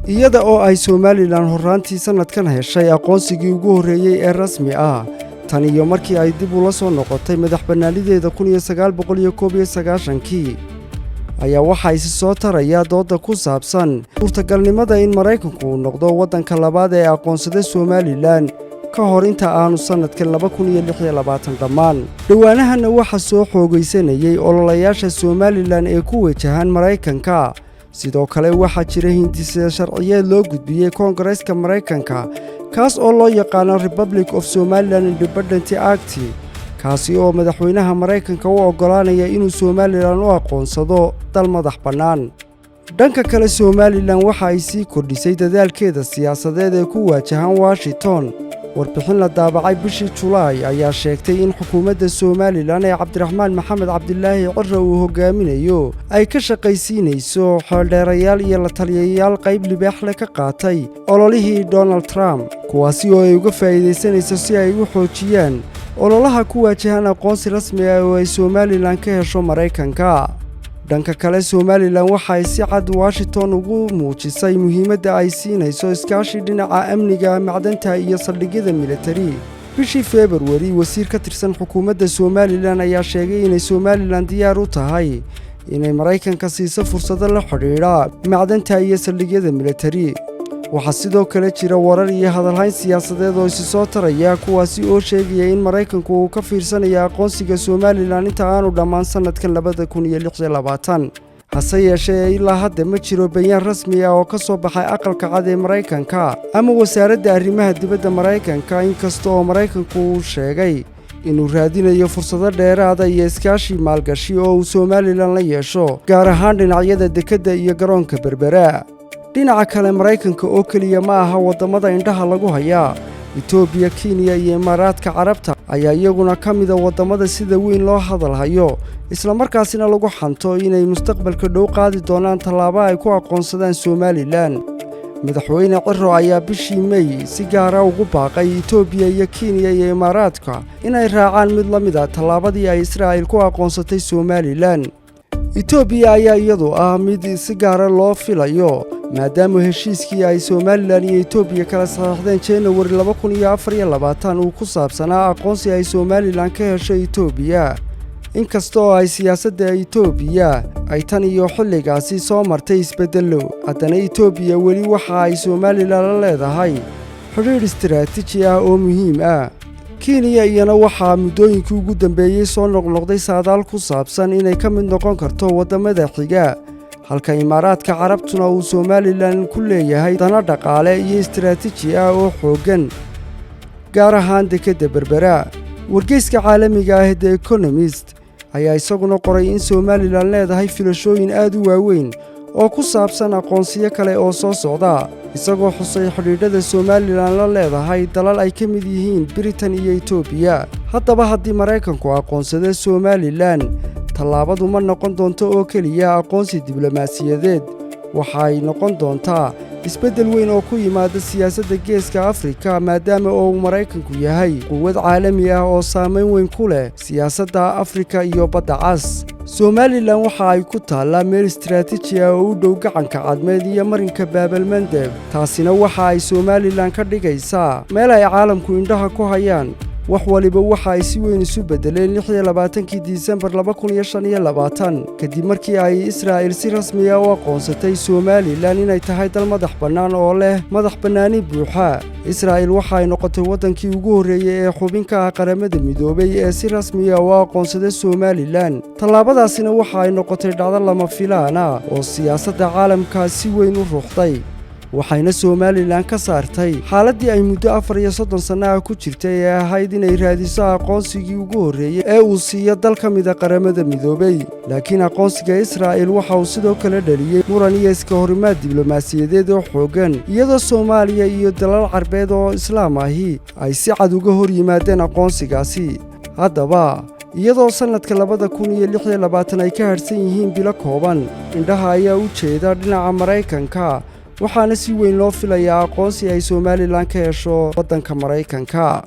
Iyada oo ay Somalilan horraantii sannadkan heshay aqoonsigii ugu horreeyey ee rasmi ah tan iyo markii ay dib ula soo noqotay madax bannaanideeda 1991-kii, ayaa waxaa isi soo taraya doodda ku saabsan suurtagalnimada in Maraykanku uu noqdo waddanka labaad ee aqoonsada Somalilan ka hor inta aanu sannadkan 2026 dhammaan. Dhowaanahanna waxaa soo xoogaysanayey ololayaasha Somalilan ee ku wajahan Maraykanka. Sidoo kale waxaa jira hindise sharciyeed loo gudbiyey Koongareeska Maraykanka, kaas oo loo yaqaano Republic of Somaliland Independent Act, kaasi oo madaxweynaha Maraykanka u oggolaanaya inuu Somalilan u aqoonsado dal madax bannaan. Dhanka kale, Somalilan waxa ay sii kordhisay dadaalkeeda siyaasadeed ee ku waajahan Washington. Warbixin la daabacay bishii Julaay ayaa sheegtay in xukuumadda Somalilan ee Cabdiraxmaan Maxamed Cabdilaahi Ciro uu hogaaminayo ay ka shaqaysiinayso xeeldheerayaal iyo la taliyayaal qayb libaaxle ka qaatay ololihii Donald Trump, kuwaasi oo ay uga faa'iidaysanayso si ay u xoojiyaan ololaha ku waajahan aqoonsi rasmi ah oo ay Somalilan ka hesho Maraykanka. Dhanka kale, Somalilan waxa ay si cad Washington ugu muujisay muhiimadda ay siinayso iskaashi dhinaca amniga, macdanta iyo saldhigyada militari. Bishii Februari, wasiir ka tirsan xukuumadda Somalilan ayaa sheegay inay Somalilan diyaar u tahay inay Maraykanka siiso fursado la xidhiidha macdanta iyo saldhigyada militari. Waxaa sidoo kale jira warar iyo hadalhayn siyaasadeed oo isi soo taraya, kuwaasi oo sheegaya in Maraykanku uu ka fiirsanayo aqoonsiga Somalilan inta aanu dhammaan sannadkan 2026. Hase yeeshee, ilaa hadda ma jiro bayaan rasmi ah oo ka soo baxay Aqalka Cad ee Maraykanka ama Wasaaradda Arrimaha Dibadda Maraykanka, inkasta oo Maraykanku uu sheegay inuu raadinayo fursado dheeraada iyo iskaashi maalgashi oo uu Somalilan la yeesho, gaar ahaan dhinacyada dekedda iyo garoonka Berbera. Dhinaca kale, Maraykanka oo keliya ma aha waddamada indhaha lagu hayaa. Itoobiya, Kenya iyo Imaaraadka Carabta ayaa iyaguna ka mida waddamada sida weyn loo hadal hayo, islamarkaasina lagu xanto inay mustaqbalka dhow qaadi doonaan tallaabo ay ku aqoonsadaan Somalilan. Madaxweyne Ciro ayaa bishii Mey si gaara ugu baaqay Itoobiya iyo Kenya iyo Imaaraadka inay raacaan mid la mid a tallaabadii ay Israa'il ku aqoonsatay Somalilan. Itoobiya ayaa iyadu ah mid si gaara loo filayo, maadaama heshiiskii ay Somalilan iyo Itoobiya kala saxiixdeen Janawari 2024 uu ku saabsanaa aqoonsi ay Somalilan ka hesho Itoobiya. Inkasta oo ay siyaasadda Itoobiya ay tan iyo xilligaasi soo martay isbeddello, haddana Itoobiya weli waxa ay Somalilan la leedahay xidhiidh istaraatiiji ah oo muhiim ah. Kenya iyana waxaa muddooyinkii ugu dambeeyey soo noqnoqday saadaal ku saabsan inay ka mid noqon karto waddamada xiga, halka Imaaraadka Carabtuna uu Somalilan ku leeyahay dano dhaqaale iyo istaraatiiji ah oo xooggan, gaar ahaan dekedda Berbera. Wargeyska caalamiga ah The Economist ayaa isaguna qoray in Somalilan leedahay filashooyin aad u waaweyn oo ku saabsan aqoonsiyo kale oo soo socda, isagoo xusay xidhiidhada Somalilan la leedahay dalal ay ka mid yihiin Britain iyo Itoobiya. Haddaba, haddii Maraykanku aqoonsado Somalilan, tallaabadu ma noqon doonto oo keliya aqoonsi diblomaasiyadeed. Waxa ay noqon doontaa isbeddel weyn oo ku yimaada siyaasadda Geeska Afrika, maadaama oo uu Maraykanku yahay quwad caalami ah oo saamayn weyn ku leh siyaasadda Afrika iyo Badda Cas. Somalilan waxa ay ku taallaa meel istaraatiiji ah oo u dhow Gacanka Cadmeed iyo marinka Baabalmandeb. Taasina waxa ay Somalilan ka dhigaysaa meel ay caalamku indhaha ku hayaan. Wax waliba waxa ay si weyn isu beddeleen 26-kii Disembar 2025, kadib markii ay Israa'il si rasmi ah u aqoonsatay Somalilan inay tahay dal madax bannaan oo leh madax bannaani buuxa. Israa'il waxa ay noqotay waddankii ugu horreeyey ee xubin ka ah Qaramada Midoobay ee si rasmi ah u aqoonsaday Somalilan. Tallaabadaasina waxa ay noqotay dhacdo lama filaan ah oo siyaasadda caalamka si weyn u ruuxday, waxayna Somalilan ka saartay xaaladdii ay muddo 34 sanno ah ku jirtay ee ahayd inay raadiso aqoonsigii ugu horreeyey ee uu siiyo dal ka mida Qaramada Midoobay. Laakiin aqoonsiga Israa'il waxa uu sidoo kale dhaliyey muran iyo iska horimaad diblomaasiyadeed oo xooggan, iyadoo Soomaaliya iyo dalal Carbeed oo Islaam ahi ay si cad uga hor yimaadeen aqoonsigaasi. Haddaba, iyadoo sannadka 2026 ay ka hadhsan yihiin bilo kooban, indhaha ayaa u jeeda dhinaca Maraykanka, waxaana si weyn loo filayaa aqoonsi ay Somalilan ka hesho waddanka Maraykanka.